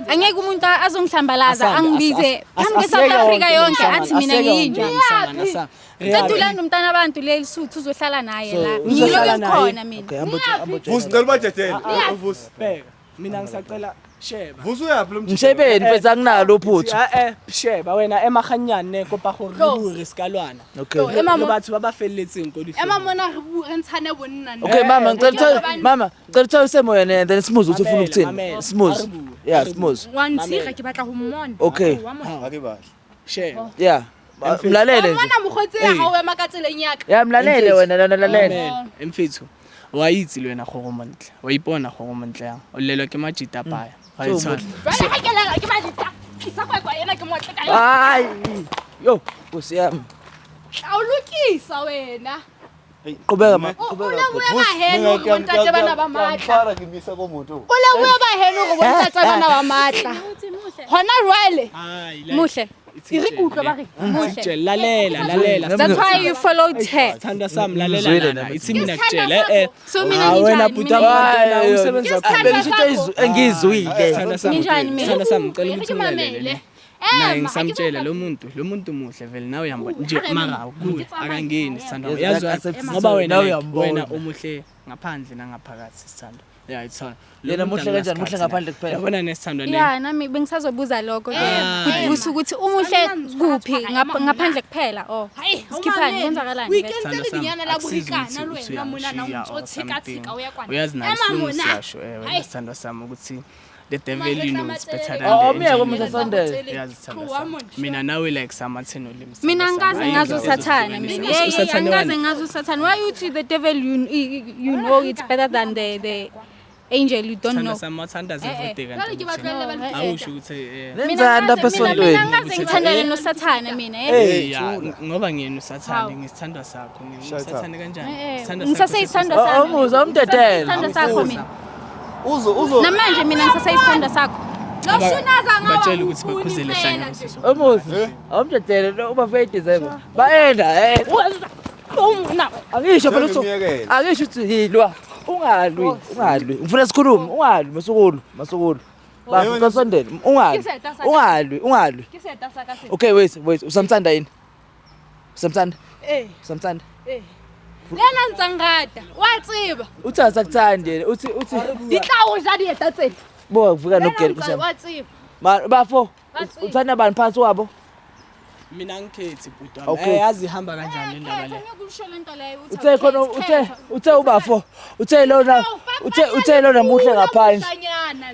Angeke umuntu azongihlambalaza Asambe, angibize phambi kwe-South asiyeke Africa wonke yonke lo athi mina msangano, ngiyinja. asiyeke wonke lo msangano, Ceda ulanda umntana abantu leli suthu uzohlala naye la. uzohlala Ngilokhu naye. ngikhona mina. Okay, hamba hamba. Vusi, ngicela ubadedele. Vusi. Bheka, mina ngisacela sheba. Vusi uyaphi lo mjita? Ngishebeni mfethu, anginalo uphuthu. Sheba wena emaganyane ne kopa gore re bue re ska lwana. Okay. Le batho ba ba felletseng ko Ema dihlong. mona re bue re ntshane bonna nna. Okay mama, ngicela uthola, mama, ngicela uthola usemoyeni and then smooth ukuthi ufuna Mamela, ukuthini. mamela. Smooth. A re bue, Yeah, a re bue. smooth. Wa ntshira, ke batla ho mmona. Okay. Wa mona. Ake bahle. Sheba. Yeah. Mlalele nje. Mona mokgotsi ya hao ema ka tseleng ya ka. Ya, mlalele wena lona, lalela. Mamela, mfethu, wa itse le wena gore o montle, wa ipona gore o montle yang, o llelwa ke majita paya wa So e tshwana. Jwale ha ke lela ke ba tlisa kwa kwa ena ke motle ka yona. Hayi. Yo, Nkosi yami. Tla o lokisa wena. Qhubeka ma. O Qhubeka. lebohe baheno hore bontate bana ba matla. Ngiyamfara ngimisa komuntu. O lebohe baheno hore bontate bana ba matla. Hona jwale Hayi, like, Muhle. ithi e re ke utlwe ba re Muhle. tshela, lalela, lalela. That's why you followed her. Sithanda sami, lalela Ngizwile lana nami. ithi mina kutshela So mina Ah, wena nginjani? bhuti Mina wami, Hayi, umsebenzi wakho. Bengishito engizwile. Sithanda sami, Ninjani mina? sithanda sami, ngicela E re ukuthi ke ungilalele mamele. ne. Naye Ema, ha ke ngisamtshela lo muntu muhle vele, nawe uyambona nje, mara kuwe akangeni, sithanda. Yes, Yazi like accept ngoba it. wena Nawe like, uyambona. wena umuhle ngaphandle nangaphakathi, sithanda, ya ithola. Lo Yena muntu muhle kanjani? anginasikhathi Muhle ngaphandle naye. kuphela. Yabona nesithandwa ne Yeah, nami bengisazobuza lokho ke. Ah. Ukuthi umuhle kuphi ngaphandle kuphela oh. Hai, ha o Sikhiphani mamele. kwenzakalani? O vele? ikentse Sithanda le sami, dinyana la akusizi borikana ukuthi le uthi wena mona na o uyamshiya ntso or tshekatsheka something. o ya kwana. Uyazi naye Ema isilungu mona. siyasho wena Hayi. sithandwa sami ukuthi the devil you know is better than Oh, the umyeke angel. umuntu asondele. Uyazi sithandwa Tloha sami. mona. Mina nawe like samatheno limi. Mina angikaze ngazi usathane mina. Yeah, yeah, angikaze ngazi usathane. Why you to the devil you know it's better than the angel you don't know. Sithanda sami, wathandaza Eh, eh. everyday Jwale kanti ke ba tlohelle ba No, eh, lokise. awusho ukuthi Nenzani lapha esontweni? Mina angikaze ngithandane nosathane mina. Eh. Eh, ya, ngoba ngiyena usathane, Hawu. ngisithandwa sakho, Shut up. ngisathane kanjani? Eh, eh. Isithandwa sakho Ngisaseyisithandwa Oh, sami. umuza umdedele. Ngisaseyisithandwa sakho mina. Uzo uzo Namanje mina ngisaseyisithandwa sakho. Lo shunaza ngawa Batshele ukuthi ukhuni bakhuzele impela hlanya nje. kusiso. Umuzi. Awumdedele lo uba feyidizebe. Baenda eh. Angisho phela ukuthi Ngiyekele. angisho ukuthi yilwa. Ungalwi, ungalwi. Ngifuna sikhulume, ungalwi masukulu, masukulu. Bafika sondele, ungalwi. Ke seeta sa ka. Ungalwi, ungalwi. Ke seeta sa ka se. Okay, wait, wait. Usamthanda yini? Usamthanda? Eh. Usamthanda? Le yena a ntsang rata. Wa tseba. Uthi asakuthandi yena. Uthi Di tla o ja dieta tsena. boka kufika Le yena nogeli a ntsa- kusema. wa tseba. Ma bafo, Batseba. uthanda bani phansi wabo? Mina ngikhethi bhuti wami. Awukhethi. Eh, yazi ihamba kanjani le ndaba le? Uthe khona uthe ubafo, uthe lona, uthe lona muhle ngaphandle.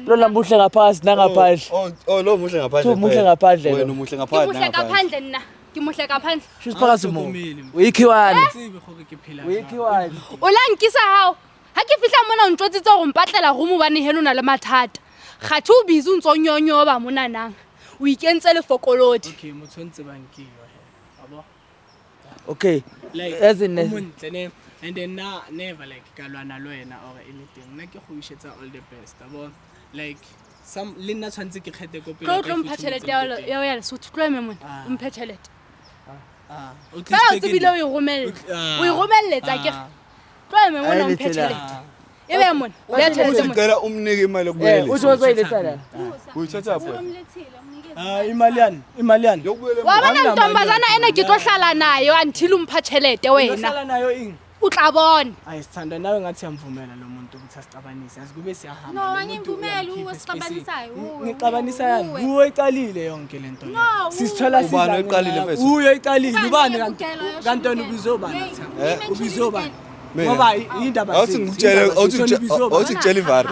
Lona muhle ngaphansi nangaphandle. Oh, oh, lo muhle ngaphandle. Uthi umuhle kuphela. ngaphandle lo. Wena umuhle Ke ngaphandle mohle ka phandle nna. Ke mohle ka phandle. Shuthi phakathi mo. Awuhlokomeli mfethu. Uyikhiwane. Tsebe gore ke phela jwang. Uyikhiwane. O la nkisa hao. Ha ke fihla mona o ntjwetsitse hore mpatlela room hobane heno o na le mathata. Kgathe o busy o ntso nyonyoba monanang. O ikentse lefokolodi. Okay, motho o ntsebang ke yo he. Wa bo? Okay. Like As in o montle ne, and then na never like ka lwana le wena or anything. Nna ke go wishetsa all the best, wa bo? Like Some le nna tshwanetse ke kgethe ko pele Tlo ka tlo e mpha futhumetse tjhelete ya ko ho- teng. ya ho ya Lesotho. Tlo eme mona. Ah. O mphe tjhelete. Ah, o Fela tlisitse o ke tsebile nna. o e romella. Ah. O e romelletsa akere. Ah. Tlo eme mona o mphe Ayilethela. tjhelete. E be mona. Beha tjhelete mona. Ngicela umnike imali yokubuyela. Eh, uthi wazoyiletha la. Uyithatha phi? Umlethile, umnikeze. Ah, imali yani, imali yani. Yokubuyela Wa bona Anginamali ntombazana ena ke tlo hlala nayo until o mpha tjhelete wena. Uyohlala nayo ini? O tla bona. Ayi sithanda nawe ngathi uyamvumela lo muntu ukuthi asixabanise. Yazi kube siyahamba. No, lo muntu angimvumeli, uyamkhipha uwe esipesini. osixabanisayo, uwe, Ngixabanisa yani. uwe. Uwe oyiqalile yonke lento le. No, Sisithola Ubani sidla oyiqalile ngala- mfethu? Uye oyiqalile. Ubani Ubani kanti? eyakutshela, yosho Kanti wena umkela. ubizwe ubani? Hey, Thabo? Hey, Ubizwe ubani? Mina. Ngoba indaba Awuthi zethu, ngikutshele, indaba awuthi zethu, wena ubizwe ubani? awuthi ngikutshele ivari.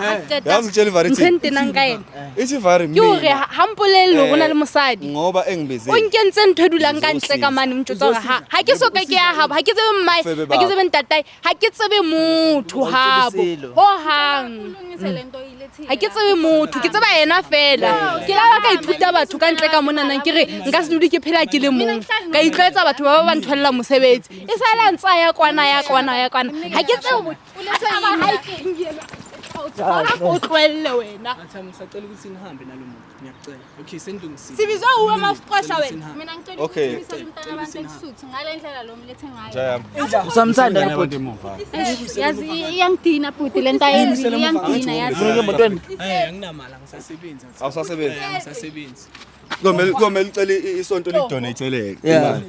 Yazi ngikutshele ivari Ntho e ithi. ntenang ka ena. Ithi ivari Ke hore mina. ha mpolelle hore o na le Eh, mosadi. Ngoba engibizile. O nkentse ntho e dulang ka ntle ka mane o ntjwetsa hore ha ke soka ke ya habo, ha ke tsebe mmae, Bofebe ha ke bakho. tsebe ntatae, ha ke tsebe motho Ha o tsebe habo. selo. Hohang. Ulungise lento oyilethile Ha ke tsebe motho, ke tseba yena fela. Ke la ba ka ithuta batho ka ntle ka monana ke re nka se dule ke phela ke le mong. Ka itlwaetsa batho ba ba ba nthwella mosebetsi. E sale a ntsa ya kwana ya kwana ya kwana. Ha ke tsebe motho. Ulethwe Ha yini? e keng yena. O tlohelle wena. Athi ngisacela ukuthi nihambe nalo muntu. Ngiyacela. Okay, sendilungisile. Sibizwa uwe masiqosha wena. Mina ngicela Okay. ukuthi umise umntana abantu eSuthu ngale ndlela lo mlethe ngayo. Jayam. Usamthanda lo bhuti? Emuva. Yazi iyangidina bhuti lento ayenzile iyangidina yazi. Ufuna ukuya emotweni? Eh, anginamali angisasebenzi. Awusasebenzi? Eh, angisasebenzi. Komele komele ucele isonto likudonateleke. Yeah.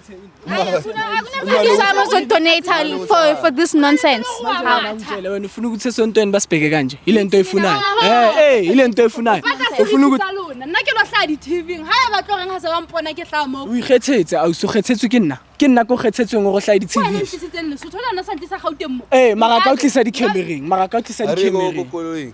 Akunamfundisi wami ozodonate for this nonsense. Hawu. Ngitshele wena ufuna ukuthi esontweni basibheke kanje. Ile nto oyifunayo. Eh, eh, ile nto oyifunayo. Ufuna ukuthi Tsa lona. Nna ke lo hlaha di-TV-ing. Ha e ba tlo reng ha se ba mpona ke hlaha moo. o ikgethetse, ausi o kgethetswe ke nna. Ke nna ko kgethetsweng hore o hlahe Wena di-TV. ntlisitseng Lesotho le yona sa ntlisa Gauteng mo. Eh, mara ka o tlisa di-camereng, mara ka o tlisa Are go di-camereng. koloing.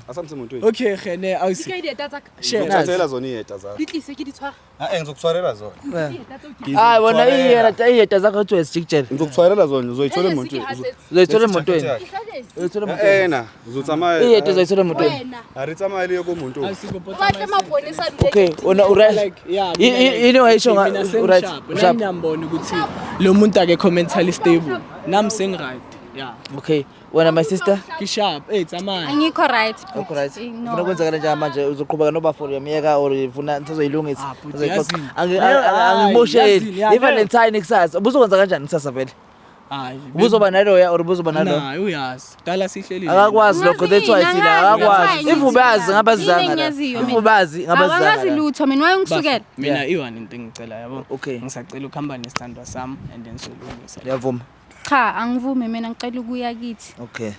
Asamse emotweni. Okay, gene Di ausi. kae dieta tsa ka? Share. Ngizokuthathela zona iyeda zakho. Di tlise ke di tshware. Ha eh ngizokuthwalela zona. Dieta tseo ke Hayi wona iyeda iyeda zakho kuthiwa sijikijele. Ngizokuthwalela zona uzoyithola Ene se ke emotweni. hasetse. Uzoyithola emotweni. Uzoyithola emotweni. Ena, uzotsamaya. Iyeda uzoyithola emotweni. Wena. A re tsamaye le ye ko montong. Ausi kopo O batle maponesa a dule Okay, wona uright. Like, yeah, I- i- yini ongayisho nga- mina uright? sengisharp. Usharp. Nami ngiyambona ukuthi lo muntu akekho mentally stable. Nami sengi-right. Yeah. Okay, wena my sister. Ke sharp. Eh, tsamaya. Angikho right. Akho right. Eh, Ufuna No. kwenzakala njani manje? Uzoqhubeka nobafo uyamyeka or ufuna nisazoyilungisa? Ah, bhuti, Uzoyixoxa. yazini. Angimosheli. Yazini, ya, I-Valentine kusasa. Ubuzokwenza kanjani kusasa vele? Hayi. Ubuzoba naloya or ubuzoba nalo? Naye uyazi. Dala sihlelile. Akakwazi lokho that's why Angazi, sila angazi, akakwazi. that's If why ubazi ngithi ngabe la. zizanga Yini la. engiyaziyo If mina? ubazi ngabe Awakazi zizanga. la. lutho mina wayengisukela. Bafo, Mina Yeah. iwani into engicela yabo. Okay. Ngisacela ukuhamba nesithandwa sami and then solungisa. Ngiyavuma. Cha, angivumi mina ngicela ukuya kithi. Okay.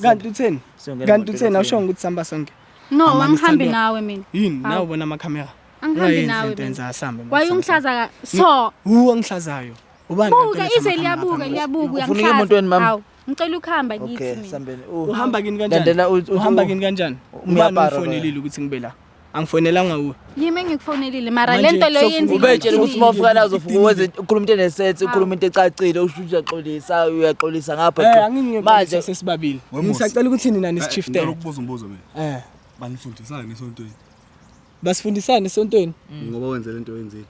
Kanti utheni? Siyongena Kanti emotweni utheni ufike. awushongo ukuthi sihamba sonke? No, Amane angihambi sithandwa. nawe mina. Yini? Hawu. Nawe ubona amakhamera. Angihambi Ungayenzi nawe into mina. enza asambe. Wayungihlaza ka so. Uwo ngihlazayo. Ubani kanti Buka oletha ize amakhamera liyabuka apha? liyabuka Ufuna ukuya uyangihlaza. emotweni, mama? Hawu, ngicela ukuhamba kithi Okay, mina. sambeni. Uhamba kini kanjani? Landela Uhamba kini kanjani? Ubani umyabharo ungifonelile ukuthi ngibe la? Angifonelanga uwe. Yimi engikufonelile mara Manje, lento leyo sofuna yenzile. Ubetshela ukuthi uma ufika la uzofika wenze ukhuluma into enesense, Hawu. ukhuluma into ecacile, usho ukuthi uyaxolisa, uyaxolisa ngapha. Eh, angingixolisa Manje sesibabili. Wemusa. Ngisacela ukuthi nina Ngicela nisishiftele. ukubuza umbuzo mina. Eh, Banifundisani esontweni? basifundisane esontweni. Ngoba wenze lento oyenzile.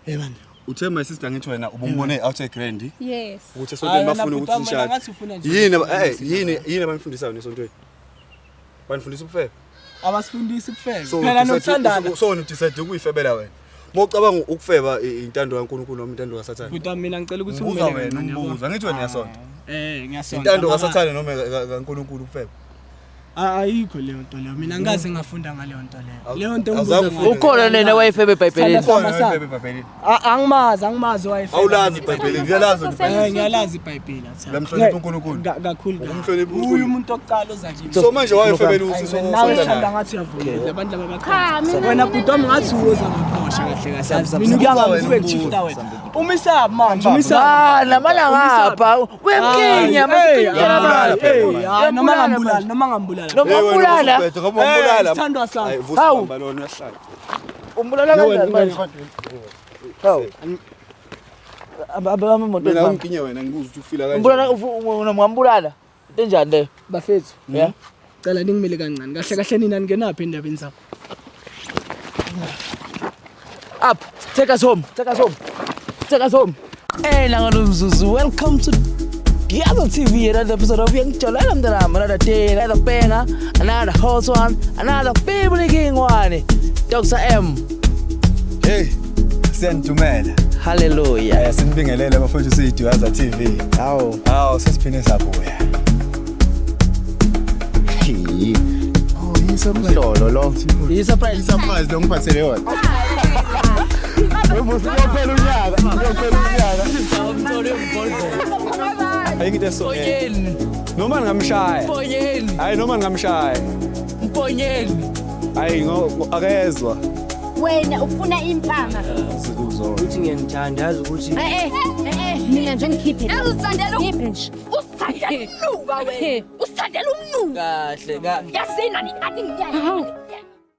Eh bani. Uthe my sister ngithi wena ubumbone out e grand Yes. ukuthi esontweni Hayi, wena bafuna bhuti ukuthi wami, wena nishade. ngathi ufuna nje Yini ukuthi yini yini abanifundisayo esontweni? Banifundisa ubufebe. Abasifundisi ubufebe. So Phela nokuthandana. So wena udecide ukuyifebela wena. Mawucabanga ukufeba intando kaNkulunkulu noma intando kaSathane? Bhuti wami mina ngicela ukuthi Ngibuza ungimele wena kancane, yabo. umbuzo. Angithi wena uyasonta. Eh, ngiyasonta. Intando Mara- kaSathane noma kaNkulunkulu ukufeba? Ah, ayikho leyo nto leyo. Mina ngikaze ngafunda ngaleyo nto leyo. Leyo nto Awuzange engibuza ufunde. ngayo. ukhona nene wayefebe eBhayibhelini. Sithanda Ukhona Sama, sama. wayefebe eBhayibhelini. Ah, angimazi, angimazi wayefebe. Awulazi iBhayibheli, ngiyalazi wena iBhayibheli. Eh, ngiyalazi iBhayibheli athi. Uyamhlonipha uNkulunkulu? Kakhulu. kabi. Ukumhlonipha uNkulunkulu? Uye umuntu wokuqala oza kimi. So manje wayefebela usisi Nawe osonta sithanda naye. ngathi uyavuma. Abantu laba Cha, bakhona. mina Wena bhuti wami ngathi uwoza ngaphosha kahle kahle. Sam, sam, Mina sam. ukuya ngami Wena kube umbuzo. kushifta wena. Umisaphi manje? Umisaphi? Ah, namala ngapha. Uyamkinya, masikinya abantu. Noma ngambulala, noma ngambulala. Noma Hey, wena umbulala. usubhede ngoba umbulala. Eh, sithandwa sami. Hayi, vusa Hawu. bamba lona uyahlala. Umbulala kanjani manje? Hawu. Aba emotweni Mina mama. ungikinye wena ngibuza ukuthi ufila kanjani. Umbulala ungamubulala. Into enjani leyo? Bafethu, Yeah. cela ningimele kancane. Kahle kahle nina ningenaphi endabeni zakho? Up. Take us home. Take us home. Take us home. Hey, Nanga Mzuzu, welcome to Duyaza TV, another episode of Uyangijolela Mntanami, another day, another banger, another hot one, another family king one. Dr. M. Hey, siyanidumela. Hallelujah. Sinibingelele bafowethu siyiDuyaza TV. Hawu. Hawu, sesiphinde sabuya. Oh, yi-surprise. Lo. Yi-surprise. I-surprise lo ngiphathele yona. Uyophela unyaka, uyophela unyaka. Ayikho into eso. Mponyeni. Noma ngingamshaya. Mponyeni. Hayi noma ngingamshaya. Mponyeni. Hayi akezwa. Wena ufuna impama. Uthi ngiyanithanda yazi ukuthi Mina nje ngikhiphe. Uzithandela nje. Uzithandela umnuka wena. Uzithandela umnuka. Kahle ka. Yazini ani ngiyani.